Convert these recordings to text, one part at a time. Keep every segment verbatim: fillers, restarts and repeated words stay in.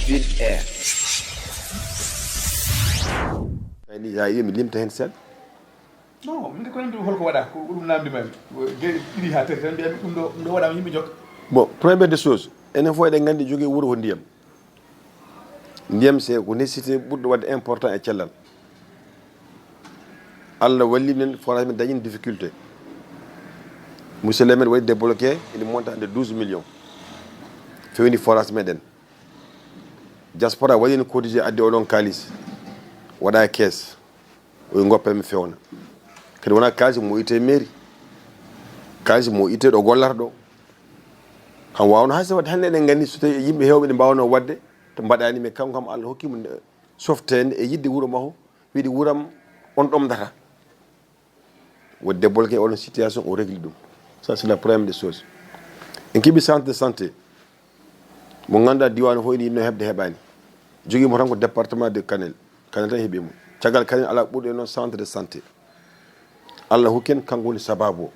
Vite Air. Kadi, ya, yo mi limta heen seeɗa. Non, min de ko nanndi holko waɗa, ko ɗum namdi mami. Geɗe ɗiɗi haa tati tan mbiyami ɗum ɗo, ɗum ɗo waɗama yimɓe jokka. Bon, première des choses, enen fof eɗen nganndi jogii wuro ko ndiyam. Ndiyam, c'est ko nécessité ɓurɗo waɗde important e cellal. Allah walli men, forage men dañi difficulté. Monsieur le maire waɗi débloqué ene montant de douze millions. Fewni forage meɗen. Diaspora waɗi no cotisé addi oɗon kaalis. Waɗa e kees. O wi goppe mi fewna. Kadi wona kaalis mo itte mairie. Kaalis mo itte ɗo gollata ɗo. Kam wawno hay so waɗde hannde eɗen nganndi so tawi yimɓe heewɓe ne mbawno waɗde to mbaɗani, mais kanko kam Allah hokki mo softeende e yidde wuro makko, wiide wuram on ɗomɗata. Wo débloqué oɗon situation, o régli ɗum. Ça, c'est la première des choses. En keɓi centre de santé. Mo ngannduɗaa diiwaan o fof ene yiɗno heɓde, heɓaani. Jogii mo tan ko département de Kanel. Kanel tan heɓi mo. Caggal Kanel alaa ɓurɗo e noon centre de santé. Allah hokki en, kanko woni sabaabu o.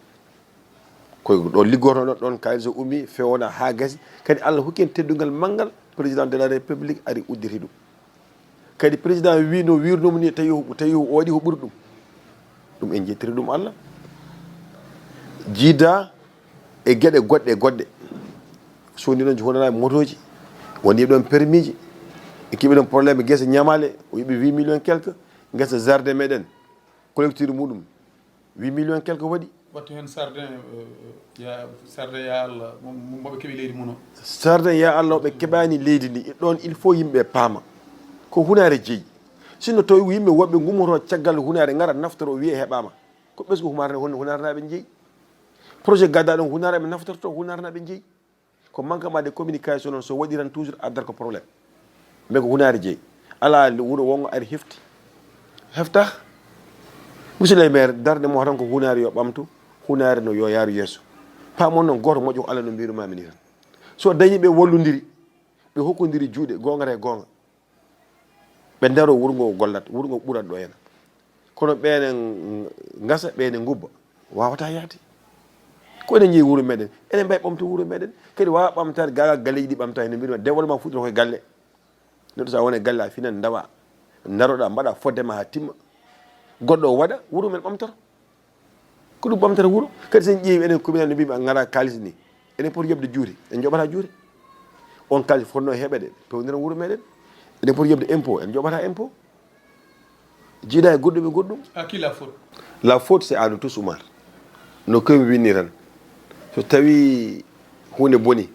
Ko ɗo liggotono ɗon, kaalis o ummi, fewna haa gasi. Kadi Allah hokki en teddungal manngal, président de la République ari udditi ɗum. Kadi président wi no wirnoo mo ni, tawi o, tawi o waɗi ko ɓuri ɗum. Ɗum en njettiri ɗum Allah. Jiida e geɗe goɗɗe e goɗɗe. Soni ɗon, honanaa motooji, woni ɗon permis ji, e keɓi ɗon problème gese ñamaale, o yiɓi huit millions quelque, gese jardin meɗen, collecteur muɗum, huit millions quelque waɗi. Wattu heen jardin, eh, ya, jardin ya Allah, mo, mo, moɓe keɓi leydi mum o. Jardin ya Allah, ɓe keɓani leydi ndi. E ɗon, il faut yimɓe paama. Ko hunaare jeyi. Sinno tawi ko yimɓe woɓɓe ngummoto caggal hunaare, ngara naftoro, wiye heɓaama. Ko ɓesngu hunaare, hon-, hunaare naaɓe jeyi. Projet gadda ɗon hunaare ɓe naftorto, hunaare naaɓe jeyi. Ko manquement de communication noon, so waɗi tan toujours addat ko problème. Mais ko hunaare jeyi. Alaa wuro wonngo ari hefti. Heftah. Monsieur le maire, darde mo tan ko hunaare yo ɓamtu, hunaare no yo yaaru yeeso. Paamon noon gooto moƴƴo ko Allah no mbirumaami ni tan. So dañi ɓe wallondiri, ɓe hokkondiri juuɗe, goonga e goonga. Ɓe ndaro wuro ngo gollat, wuro ngo ɓurat ɗo hena. Kono ɓeene ngasa, ɓeene ngubba, wawata yaade. Ko enen jeeyi wuro meɗen, enen mbawi ɓamto wuro meɗen. Kadi wawa ɓamtade gaga galleji ɗi ɓamta hene mbirma développement fuɗɗata koye galle. Neɗɗo sa wone galle a finan ndawa, daroɗa mbaɗa fodde ma ha timma. Goɗɗo o waɗa wuro men ɓamtoro. Ko ɗum ɓamtata wuro. Kadi sen ƴeewi enen commune no mbimi a ngara kalis ni. Enen poti yoɓde juuti, en joɓata juuti. On kalis fotno heɓede, pewniren wuro meɗen. Enen poti yoɓde impôt, en joɓata impôt. Jiida e goɗɗum e goɗɗum. À qui la faute? La faute, c'est à nous tous, Oumar. No koymi winni tan. So tawi hunde boni,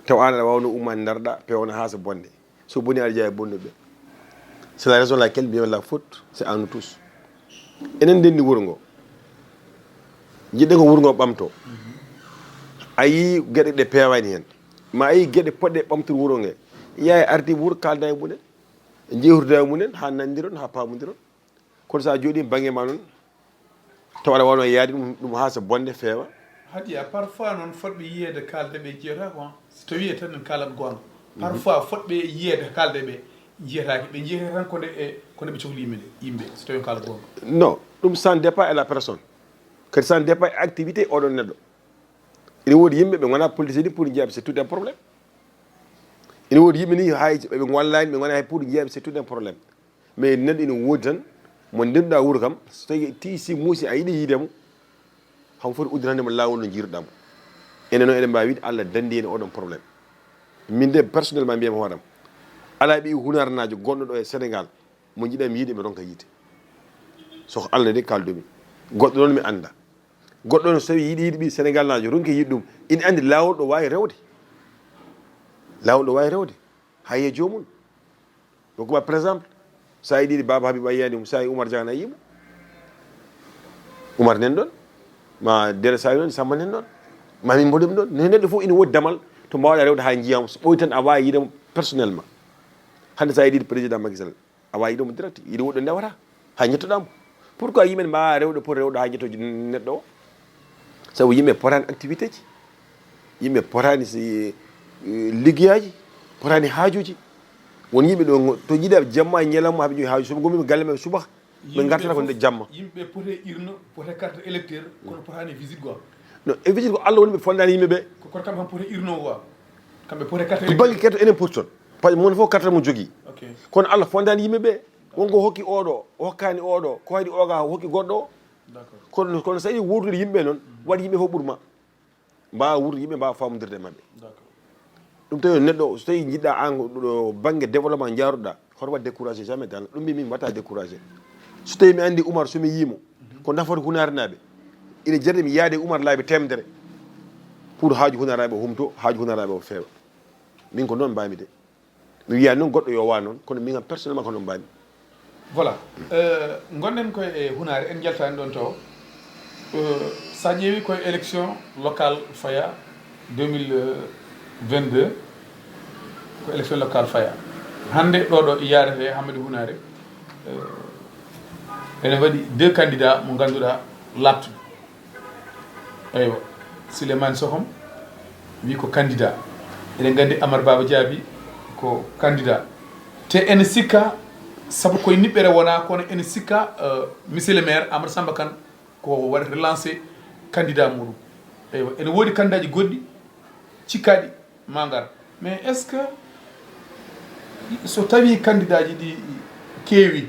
taw an aɗa wawno ummade darɗa, pewna ha so bonde. So boni aɗa jeeya e bonnuɓe. C'est la raison laquelle mbiyam la faute, c'est à nous tous. Enen ndenni wuro ngo. Jiɗɗen ko wuro ngo ɓamto. A yii geɗe ɗe pewani hen. Ma a yii geɗe poɗɗe ɓamtude wuro nge. Yaha e ardi wuro kalda e mumen. Jeewtida e mumen ha nandiron, ha pamondiron. Kono sa jooɗi bangge ma noon, tawa aɗa wawno yaade ɗum, ɗum ha so bonde feewa. Haadi, a parfois noon fotɓe yiyeede kaalde ɓe jiyata ko, so tawi e tan en kaalat goonga. Parfois fotɓe yiyeede kaalde ɓe jiyataake, ɓe jiyata tan ko nde e, ko nde ɓe cohli yimɓe, yimɓe, so tawi on kaalat goonga. Non, ɗum ça dépend e la personne. Kadi ça dépend e activité oɗon neɗɗo. Ina woodi yimɓe ɓe ngona politicien ni pour jeeyaɓe, c'est tout un problème. Ina woodi yimɓe ni hay ɓe ngollani, ɓe ngona hay pour jeeyaɓe, c'est tout un problème. Mais neɗɗo ina woodi tan, mo ndenduɗa wuuro kam, so tawi tiisi muusi a yiɗi yiide mo, hamo foti uddirande mo laawol no jiiruɗa mo. Enen noon eɗen mbawi wiide Allah dandi en oɗon problème. Min de personnellement mbiyam hooram. Ala ɓi hunarnajo gonɗo ɗo e Sénégal, mo jiɗami yiide mi ronka yiide. So ko Allah de kaldumi. Goɗɗo noon mi anda. Goɗɗo noon so tawi yiɗi yiide ɓi Sénégal najo, ronki yiide ɗum. Ina andi laawol ɗo wawi rewde. Laawol ɗo wawi rewde. Haye joomum. Ɗo kuba par exemple, sa yiɗi baba Habib a yiyani mo, sa yi Oumar Diagne a yimo. Oumar nen ɗon. Ma Dere Saliou noon, Samba nen ɗon. Ma min mboɗum ɗon. Ne neɗɗo fof ina woodi damal to mbawɗa rewde ha jiyamo. So ɓoy tan a wawi yiide mo personnellement. Hande sa yiɗi président Macky Sall, a wawi yiide mo direct. Yiide woɗɗo ndewata. Ha jettoɗa mo. Pourquoi yimɓe mbawa rewde pour rewde ha jetto neɗɗo o? Sabu yimɓe potani activité ji. Yimɓe potani si, eh, liggeyaji, potani haajuji. Won yimɓe ɗo to jiiɗa jamma e ñalamma haɓe jogi haaju. Soɓe gomi galle men suba, ɓe gartata ko nde jamma. Yimɓe pote urne, pote carte électeur, kono potani visite quoi. No, e visite ko Allah woni ɓe fondani yimɓe ɓe. Ko koto kam han pote urne o quoi. Kamɓe poti carte. Banggue carte enen poti toon. Par ce que mon fof carte mo jogui. Ok. Kono Allah fondani yimɓe ɓe. Wonko hokki oɗo, o hokkani oɗo, ko waɗi oga hokki goɗɗo o. D'accord. Kono kono so tawi wurdude yimɓe noon, waɗi yimɓe fof ɓurma. Mbawa wuurde yimɓe mbawa famodirde e maɓɓe. D'accord. Ɗum tawi neɗɗo so tawi jiɗɗa an ɗo banggue développement jaaruɗa, hoto waɗ découragé jamais dans. Ɗum mbi min watta découragé. So tawi mi andi Oumar, somi yimo, ko nafata hunarenaɓe. Ina jarni mi yaade Oumar laabi temedere pour haaju hunarenaɓe o humto, haaju hunarenaɓe o feewa. Min ko noon mbami de. Mi wiya noon goɗɗo yo wa noon, kono min am personnellement ko noon mbami. Voilà. Euh, gonɗen koye e hunare, en jaltani ɗon taw. Euh, sa ƴeewi koye élection locale faya deux mille vingt-deux, ko élection locale faya hande ɗo ɗo yarete hammadi hunare. Euh, ene waɗi deux candidats mo ganduɗa lattuɗo. Eywa, Souleymane Sohom wi ko candidat. Eɗen nganndi Amar Baba Jaabi ko candidat. Te ene sikka, sabu koye niɓɓere wona, kono ene sikka, euh, monsieur le maire Amadou Samba Kane ko waɗa relancé candidat muɗum. Eywa, ene woodi candidat ji goɗɗi cikkaɗi ma ngar. Mais est ce que so tawi candidat ji ɗi keewi,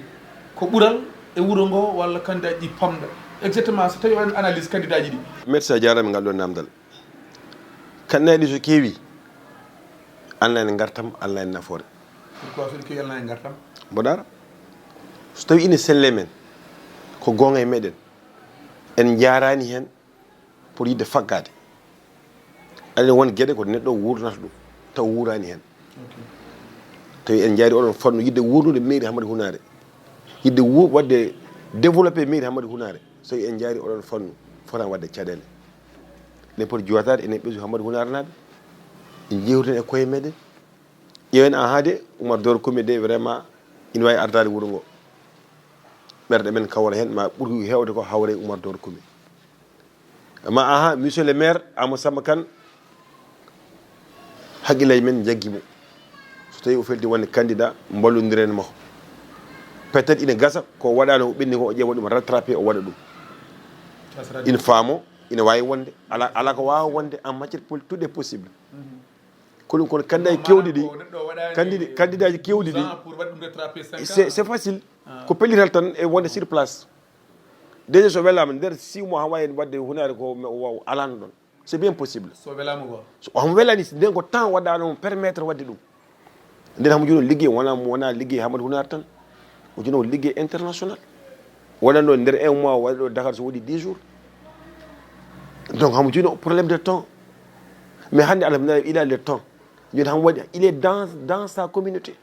ko ɓural e wuro ngo walla candidat ji ɗi pamda? Exactement, so tawi on analyse candidat ji ɗi. Merci, a jarama ngal ɗon namdal. Candidat ji so keewi, Allah en gartam, Allah en nafoore. Pourquoi so ɗi keewi, Allah en gartam? Mboɗo ara. So tawi ine selle men, ko goonga e meɗen, en jarani hen, pour yidde faggade. Aɗa won geɗe ko neɗɗo wurnata ɗum taw wurani hen. Tawi en jaari oɗon fannu yidde wurnude mairie Hamadi Hunare, yidde wu- wadde développé mairie Hamadi Hunare. So tawi en jaari oɗon fannu fotani wadde caɗele, enen poti jootaade enen ɓesngu Hamadi Hunare naaɓe, en jewtiden e koye meɗen. Ƴeewen, aha de, Oumar Doro Koumé de vraiment ina wawi ardaade wuro ngo. Ɓerɗe men kawra hen ma ɓuri hewde ko hawre e Oumar Doro Koumé. Amma aha, monsieur le maire Amadou Samba Kane, haqqillaaji men jaggi mo. So tawi o felti wonde candidat, mballodiren mo. Peut être ina gasa ko waɗano o ɓenni ko o ƴeewa ɗum rattrapé o waɗa ɗum. Ina faamo, ina wawi wonde, ala ala ko wawa wonde, en matière politique tout est possible. Ko ɗum kono candidat ji kewɗi ɗi, candida- candidat ji kewɗi ɗi, c'est c'est facile. Ko pellital tan e wonde sur place. Déjà so welama nder six mois hawa en wadde hunare ko alano ɗon. C'est bien possible. So welama ko so omo welani, nden ko temps waɗano mo permettre wadde ɗum. Nden hamo joni o liggey wona wona liggey Hamadi Hunare tan. O joni o liggey international. Waɗanɗo nder un mois waɗa ɗo Dakar so waɗi dix jours. Donc hamo joni o problème de temps. Mais hande alhamdulillah il a le temps. Joni hamo waɗi il est dans dans sa communauté.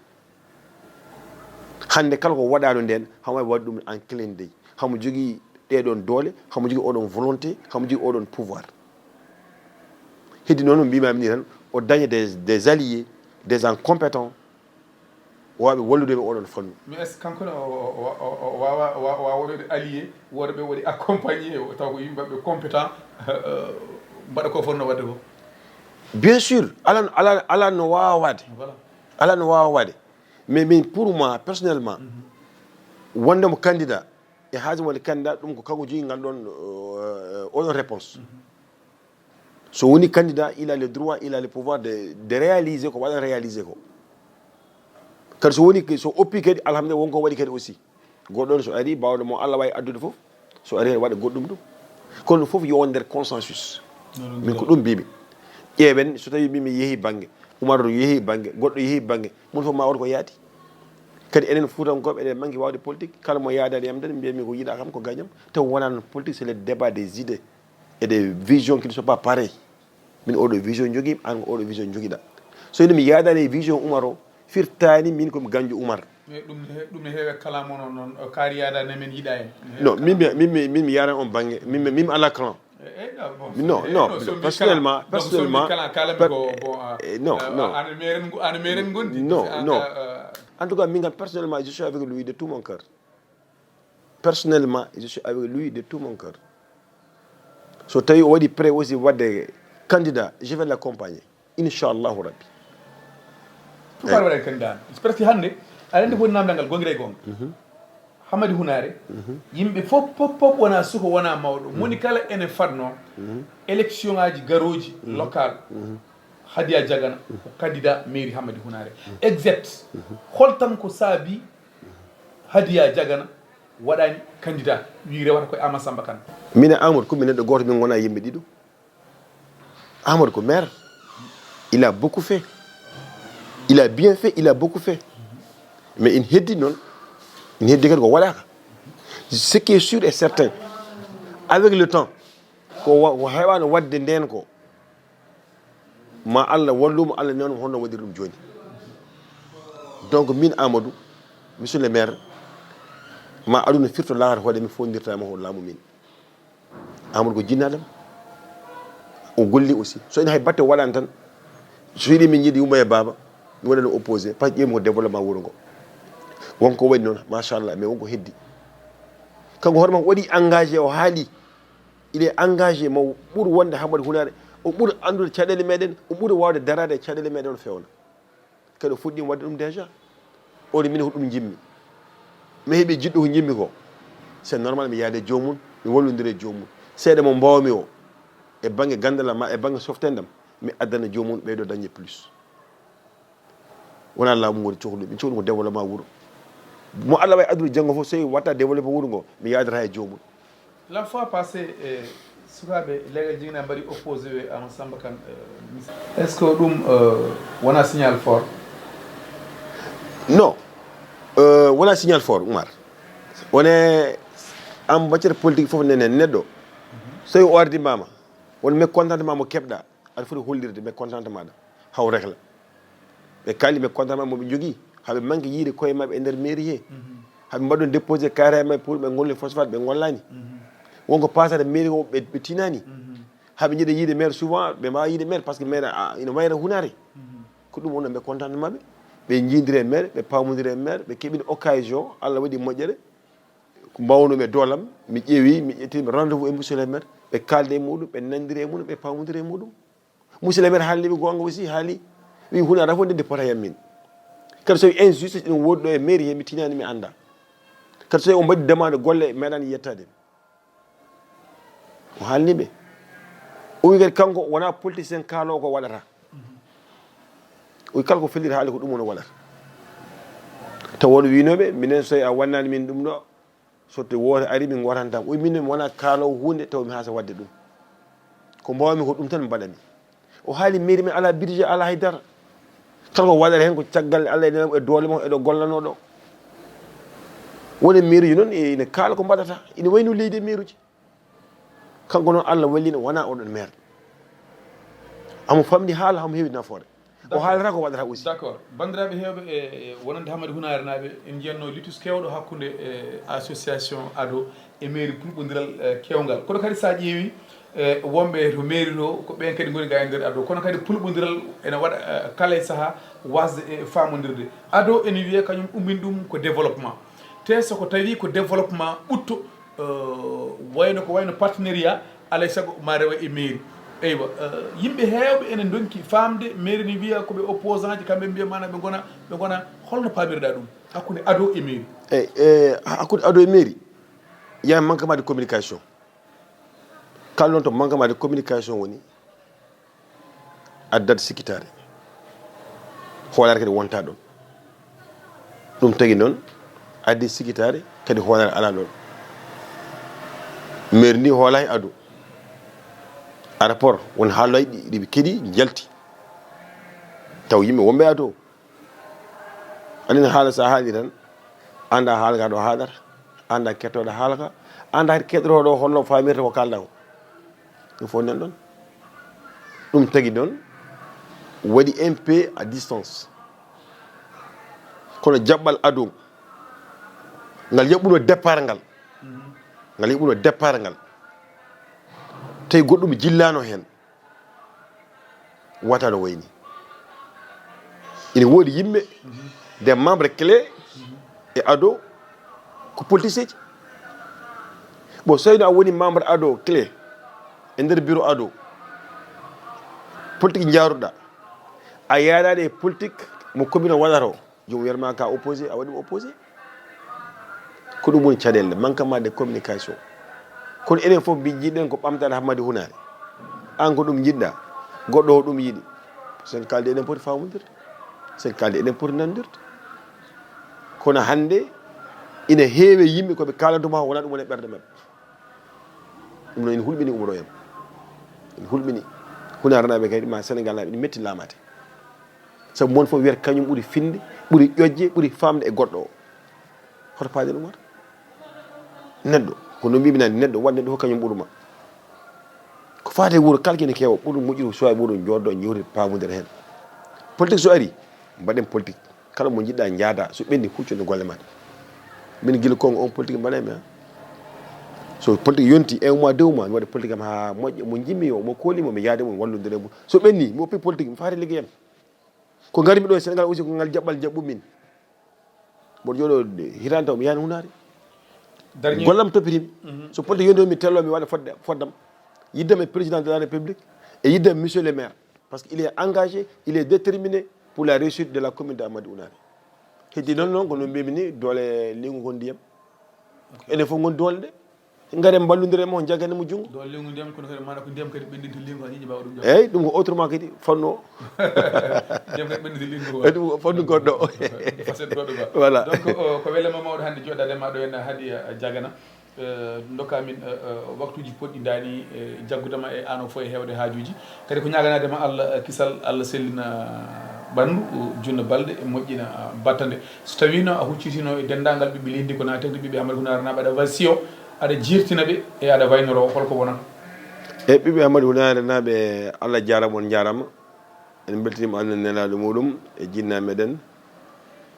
Hande kala ko waɗano nden hamo wawi waɗi ɗum en clin d'œil. Hamo jogui ɗeɗon doole, hamo jogui oɗon volonté, hamo jogui oɗon pouvoir. Heddi noon no mbimami ni tan, o daña des des alliés, des gens compétents, wawɓe wallude ɓe oɗon fannu. Mais est ce que kanko ne o wawa wawa waɗude allié, wooda ɓe waɗi accompagné taw ko yimɓe ɓe compétent, mbaɗa ko fonno wadde ko? Bien sûr, ala ala ala no wawa waade. Voilà. Ala no wawa waade. Mais min pour moi personnellement, wondemo candidat e haaju wonde candidat, ɗum ko kanko jogui ngal ɗon oɗon réponse. So woni candidat, il a le droit, il a le pouvoir de de réaliser ko waɗa réaliser ko. Kadi so woni so oppi kadi, alhamdulillah, wonko waɗi kadi aussi. Goɗɗo on so ari, bawɗo mo Allah wawi addude fof, so ari hen waɗa goɗɗum ɗum. Kono ɗum fof yo won nder consensus. Min ko ɗum mbimi. Ƴeewen, so tawi mbimi yeehi banggue, Oumar yeehi banggue, goɗɗo yeehi banggue, mon fof ma won ko yaadi. Kadi enen fuutankoɓe eɗen manqui wawde politique, kala mo yaadani yam tan mbiyatmi ko yiiɗa kam ko gañam. Taw wonano politique, c'est le débat des idées et des visions qui ne sont pas pareilles. Min oɗo vision joguimi, an ko oɗo vision joguiɗa. So ino mi yaadani e vision Oumar o, firtani min komi ganjo Oumar. Mais ɗum ne he- ɗum ne heewe kala mo noon noon o kaari yaadani men yiɗa en. Ne heewe non kala min mi- min mi- min mi yarani on banggue, min mi- min mi ala clan. Eh, eh, ah, bon, non eh, non non, so mi personnellement kala- donc, so mi personnellement kala- kala mi per- ko- bon, ah, eh, non ah, non ana meren ngu- ana meren gondi non parce que non anta, ah, en tout cas min kam personnellement je suis avec lui de tout mon cœur. Personnellement je suis avec lui de tout mon cœur. So tawi o waɗi prêt aussi wadde candidat, je vais l'accompagner, inchallahu rabbi. Pourquoi aɗa waɗa candidat? Parce que hannde aɗa anndi ko woni namdal ngal gongira e gonga. Hamadi Hunare, yimɓe fof fof fof wona suko wona mawɗo, moni kala ene fadno élection ngaji garoji local. Hadiya Jagana ko candidat mairie Hammadi Hunaare. Exact. Hol tan ko saabi Hadiya Jagana waɗani candidat, wi rewata koye Ama Samba Kane? Minen Amadou, ko min neɗɗo gooto, min ngonaa yimɓe ɗiɗo. Amadou ko maire. Il a beaucoup fait. Il a bien fait, il a beaucoup fait. Mais ina heddi noon, ina heddi kadi ko waɗaaka. Ce qui est sûr et certain, avec le temps, ko wa- ko heewaano waɗde ndeen ko, ma Allah wallu mo, Allah newna mo honno waɗiri ɗum jooni. Donc min Amadou, monsieur le maire, ma aduna firto laara hoore, mi fonndirta ma ho laamu min. Amadou ko jinnaɗam, o golli aussi. So ina hay batte o waɗani tan, so yiɗi min yiɗi Yumma e Baaba, mi waɗa ɗum opposé, parce que ƴeewmi ko développement wuro ngo. Wonko waɗi noon, machallah, mais wonko heddi. Kanko hoore makko waɗi engagé, o haali, il est engagé, mo ɓuri wonde Hammadi Hunaare, o ɓuri anndude caɗeele meɗen, o ɓuri waawde daraade e caɗeele meɗen, o fewna. Kadi o fuɗɗiima waɗde ɗum déjà. Ori min ko ɗum njimmi. Mi heɓi jiɗɗo ko njimmi ko. C'est normal mi yaade joomum, mi wallondira e joomum. Seeɗa mo mbaawmi o, e bannge ganndal am ma e bannge softendam, mi addana joomum ɓeydo dañde plus. Wona laamu ngoni cohluɗo, min cohluɗo ko développement wuro. Mo Allah wawi addude janngo fof, so watta développé wuro ngo, mi yaadata e joomum. La fois passée, e sukaaɓe legal jigna mbaɗi opposé e Ama Samba Kane. Est-ce que ɗum, euh, wona signal fort? Non. Euh, wona signal fort, Oumar. One, en matière politique fof nenen neɗɗo, so o ardimama, won mécontentement mo keɓɗa, aɗa foti hollirde mécontentement maɗa, haw rehla. Ɓe kaali mécontentement mo ɓe jogii, haɓe manque yiide koye maɓɓe e nder mairie he. Haɓe mbaɗɗon déposé carré maɓɓe pour ɓe golle phosphate, ɓe gollani. Wonko pasata mairie o, ɓe, ɓe tinani. Haɓe jiiɗa yiide maire souvent, ɓe mbawa yiide maire parce que maire, a, ina wayra Hunaare. Ko ɗum woni mécontentement maɓɓe. Ɓe jiidira e maire, ɓe pamodira e maire, ɓe keɓini occasion, Allah waɗi moƴƴere. Ko mbawnuɓe doolam, mi ƴeewi, mi ƴettimi rendez-vous e monsieur le maire, ɓe kalda e muɗum, ɓe nandira e muɗum, ɓe pamodira e muɗum. Monsieur le maire haalni ɓe goonga aussi, haali, wi Hunaare fof nde pota e min. Kadi so injustice ina woodi ɗo e mairie he, mi tinani, mi annda. Kadi so o mbaɗi demande golle, meeɗani yettade. O haalni ɓe. O wi kadi kanko wona politicien kaalowo ko waɗata. O wi kala ko felliti haali ko ɗum woni o waɗata. Taw won winoɓe, minen so a wannani min ɗum ɗo, so te woote ari min gotantam. O wi min mi wona kaalowo hunde taw mi hasa wadde ɗum. Ko mbawmi ko ɗum tan mbaɗami. O haali mairie men ala budget, ala hay dara. Kala ko waɗata hen ko caggal Allah e nenam e doole makko eɗo gollano ɗo. Woni mairie ji noon e, ina kaala ko mbaɗata. Ina wayno leydi e mairie ji. Kanko noon Allah wallino wona oɗon maire. Amo famɗi haala, amo heewi nafoore. O haalata ko waɗata aussi. D'accord. Banndiraaɓe heewɓe e, e wonande Hammadi Hunaare naaɓe, en njiyatno litus keewɗo hakkunde e association Ado e mairie pulɓondiral, e, keewngal. Kono kadi so a ƴeewi, e, wonɓe to mairie to, ko ɓeen kadi ngoni ga e nder Ado. Kono kadi pulɓondiral ene waɗa, e, kala e sahaa wasde e faamondirde. Ado ene wiyee kañum ummini ɗum ko développement. Te so ko tawi ko développement ɓutto, eh, wayno ko wayno partenariat, alay sago ma rewa e mairie. Eywa, eh, yimɓe heewɓe ene ndonki faamde mairie ne wiya ko ɓe opposant ji, kamɓe mbiya mana ɓe ngona, ɓe ngona. Holno paamirɗa ɗum hakkunde Ado e mairie? Eyyi, e, hakkunde Ado e mairie, il y a un manquement de communication. Kala noon to manquement de communication woni, addat sikkitaare. Hoolaare kadi wonta ɗon. Ɗum tagi noon, addi sikkitaare, kadi hoolaare alaa ɗon. Mairie ndi hoolaaki Ado. Aéroport won haalooji ɗi, ɗi ɓe keɗi, jalti. Taw yimɓe wonɓe Ado. Anin haala so a haali tan, annda haala ka ɗo haalata, annda kettoɗo haala ka, annda kadi keɗotoɗo holno faamirta ko kalɗa ko. Ɗum fof nan ɗon. Ɗum tagi noon, waɗi un peu à distance. Kono jaɓɓal Ado, ngal yaɓɓuno départ ngal. Ngal yaɓɓuno départ ngal. Tawi goɗɗum jillaano heen. Wata no wayni. Ina woodi yimɓe, des membres clés e Ado, ko politicien ji. Bon, so tawi a woni membre Ado clé e nder bureau Ado, politique njaaruɗa, a yaadaade e politique mo commune o waɗata o, joom yerma ka opposé, a waɗi opposé. Ko ɗum woni caɗeele, manquement de communication. Kono enen fof mbi-, njiɗen ko ɓamtaade Hammadi Hunaare. Aan ko ɗum njiɗɗa, goɗɗo o ɗum yiɗi. Sen kalde eɗen poti famondirde, sen kalde eɗen poti nandirde. Kono hannde ina heewe yimɓe koɓe kalantuma wona ɗum woni e ɓerde maɓɓe. Ɗum noon ina hulɓini Umaro en, ina hulɓini Hunaare naaɓe kadi, ma Senegal naaɓe ina metti laamaade. Sabu mon fof wiyata kañum ɓuri finde, ɓuri ƴoƴde, ɓuri famde e goɗɗo o. Hoto paaden Umar? Neɗɗo, ko no mbimi nani, neɗɗo, waɗ neɗɗo fof kañum ɓuruma. Ko faati e wuuro kala kene keewa, ɓuri moƴƴude ko suwaa ɓuri jooɗo jewte pamodira heen. Politique so ari, mbaɗen politique. Kala mo jiɗɗa jaada, so ɓenni huccude golle ma. Min gila kongo on politique mbaɗay mi ha. So politique yonti un mois, deux mois, mi waɗa politique am ha moƴƴa, mo jimmi o, mo koolimo mi yaade mum wallodire mum. So ɓenni mi woppi politique, mi faati liggeyam. Ko garmi ɗo e Sénégal aussi ko ngal jaɓɓal jaɓɓu min. Mboɗo jooɗo hitande taw mi yaani Hunaare. Gollam toppitimi. So politique yonti mi tello mi waɗa fodde foddam. Yiddam e président de la république e yiddam monsieur le maire. Parce que il est engagé, il est déterminé pour la réussite de la commune de Hammadi Hunaare. Heddi noon noon ko no mbimi ni doole lingu kon ndiyam. Enen fof ngon doole ɗe. Ngaren mballondire mo jaggane mo junngo. Ɗo lingu ndiyam kono kadi mana ko ndiyam kadi ɓenndinta lingu ha yimɓe mbawa ɗum ƴoƴ. Eyyi ɗum ko autrement kadi fanno. Ndiyam kadi ɓenndinta lingu. Eyyi ɗum ko fannu goɗɗo. Facette goɗɗo ba. Voilà. Donc o, ko welema mawɗo hannde joɗade ma ɗo en Hadiya Jagana. Eh, dokka min eh, eh, waktuji poɗɗi dani eh, jaggudema e ano fof e hewde haajuji. Kadi ko ñaganadema Allah eh, kisal Allah sellina ɓandu, junna balɗe, moƴƴina battande. So tawino a huccitino e denndaangal ɓiɓɓe leydi ndi ko naati heen ɓiɓɓe Hammadi Hunaare naaɓe aɗa wasiyo, aɗa jirtina ɓe e aɗa waynoro holko wonata? E ɓiɓɓe Hammadi Hunaare naaɓe, Allah jaarama, on jaarama. En mbeltiniima Allah nelaaɗo muɗum e jinna meɗen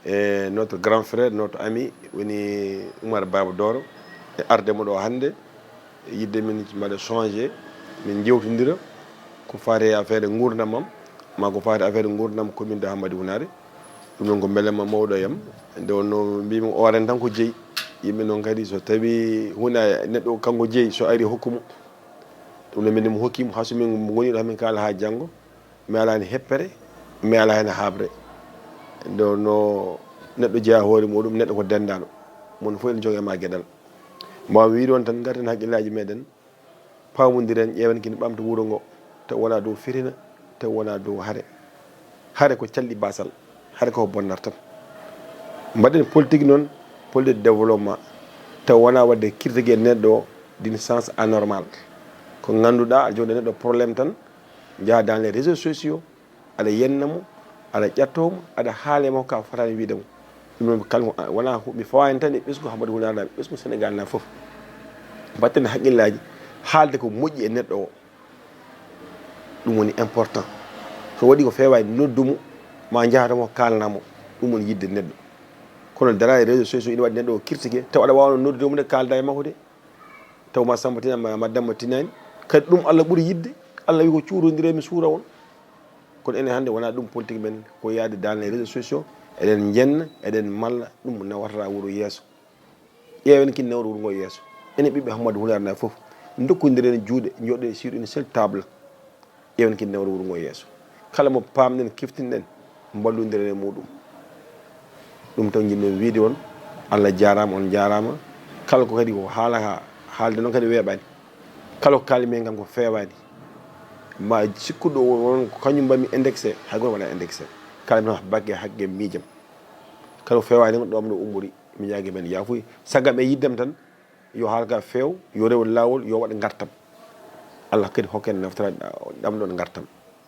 e notre grand frère, notre ami woni Oumar Baba Doro e arde mo ɗo hannde. Yidde min mbaɗa changé, min jewtidira ko faati e affaire nguurndam am, ma ko faati e affaire nguurndam commune de Hammadi Hunaare. Ɗum noon ko mbelema mawɗo e am. Nde wonno mbimi oren tan ko jeyi. Yimɓe noon kadi so tawi hunde neɗɗo kanko jeyi so ari hokku mo. Ɗum noon min mo hokkimo ha so min ngoni ɗo hamin kaala ha janngo. Mi alaa heen heppere, mi alaa heen haaɓre. Nde wonno neɗɗo jeyaa hoore muɗum, neɗɗo ko denndaano. Mon fof ene joga e ma geɗal. Mbawmi wiide on tan, ngarten hakkillaaji meɗen, paamondiren, ƴeewen kini ɓamta wuro ngo, taw wonaa dow fitina, taw wonaa dow hare. Hare ko calɗi basal, hare ko bonnata tan. Mbaɗen politique noon, politique de développement, taw wonaa waɗde kirtagel neɗɗo o d'une sens anormal. Ko ngannduɗaa, a jooɗa neɗɗo problème tan, njaha dans les réseaux sociaux, aɗa yenna mo, aɗa ƴatto mo, aɗa haale mo ka fotaani wiide mo. Ɗum noon kala mo wona mi fawani tan e ɓesngu Hammadi Hunaare naaɓe, ɓesngu Sénégal naaɓe fof. Mbatten hakkillaaji haalde ko moƴƴi e neɗɗo o. Ɗum woni important. So waɗi ko fewaani, noddu mo, ma njahata mo, kaalana mo. Ɗum woni yidde neɗɗo. Kono dara e réseaux sociaux ina waɗi neɗɗo o kirtike, taw aɗa waawno noddude mo de kaalda e makko de. Taw ma Samba tinani ma, ma Demba tinani. Kadi ɗum Allah ɓuri yidde. Allah wi ko cuurondire mi suura on. Kono enen hannde wonaa ɗum politique men, ko yaade dans les réseaux sociaux, eɗen njenna, eɗen malla, ɗum nawatata wuro yeeso. Ƴeewen kin nawru wuro ngo yeeso. Enen ɓiɓɓe Hammadi Hunaare naaɓe fof, ndokkondiren juuɗe, njoɗɗen sur une seule table. Ƴeewen kin nawru wuro ngo yeeso. Kala mo paamɗen, kiftinɗen, mballondiren e muɗum. Ɗum tan njiɗmi wiide on, Allah jaaraama, on jaaraama. Kala ko kadi ko haalata, haalde noon kadi weeɓaani. Kala ko kaalmi heen kam ko feewaani. Ma sikkuɗo won ko kañum mbaɗmi indexé, hay gooto waɗa indexé. Kala mi bakke hakke miijam. Kala ko feewaani ko ɗo am ɗo ummori, mi ñaagi men yaafuya. Saggam e yiddam tan, yo haala ka feew, yo rew laawol, yo waɗ ngartam. Allah kadi hokken naftora ɗam ɗon ngartam.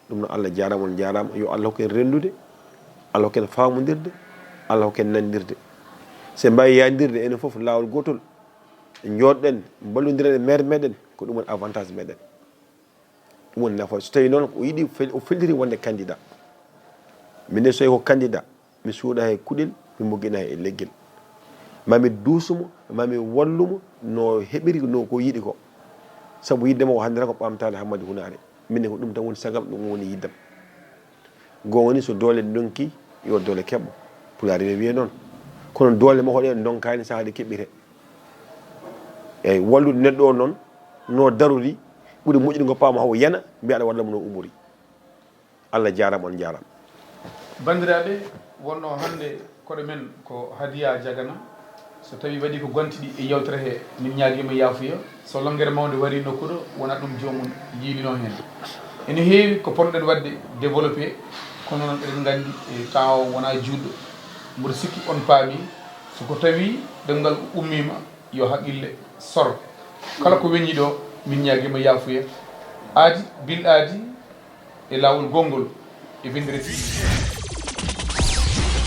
Ɗum noon Allah jaaraama, on jaaraama. Yo Allah hokken renndude, Allah hokken faamondirde, Allah hokken nanndirde. So en mbaawi yaandirde enen fof laawol gootol, njooɗɗen, mballondiren e maire meɗen, ko ɗum woni avantage meɗen. Ɗum woni nafoore. So tawii noon o yiɗi fel-, o feltiri wonde candidat. Min ne so tawii ko candidat, mi suuɗa hay kuɗel, mi moggina hay e leggel. Ma mi duusu mo, ma mi wallu mo no heɓiri, no ko yiɗi ko. Sabu yidde makko hannde tan ko ɓamtaade Hammadi Hunaare. Min ne ko ɗum tan woni sagam, ɗum woni yiddam. Goonga ni so doole ndonki, yo doole keɓɓo. Pulaar ene wiya noon. Kono doole makko ɗe ndonkaani sahaa ɗe keɓɓiree. Eyyi, wallude neɗɗo o noon, no darori, ɓuri moƴƴude ngo paama hawo yana, mbiya aɗa walla mo no umori. Allah jaaraama, on jaaraama. Banndiraaɓe, wonno hannde koɗo men ko Hadiya Jagana. So tawii waɗi ko gonti ɗi e yewtere he, min ñaagiima yaafuya. So lonngere mawnde warii nokku ɗo, wonaa ɗum joomum yiilino heen. Ene heewi ko ponnoɗen waɗde développé, kono noon eɗen nganndi e temps o wonaa juutɗo. Mboɗo sikki on paami, so ko tawi ɗemngal ummiima, yo haqqille sor. Kala ko weñi ɗo, min ñaagiima yaafuya. Aadi, Bil Aadi, e laawol gonngol, e Vendredi.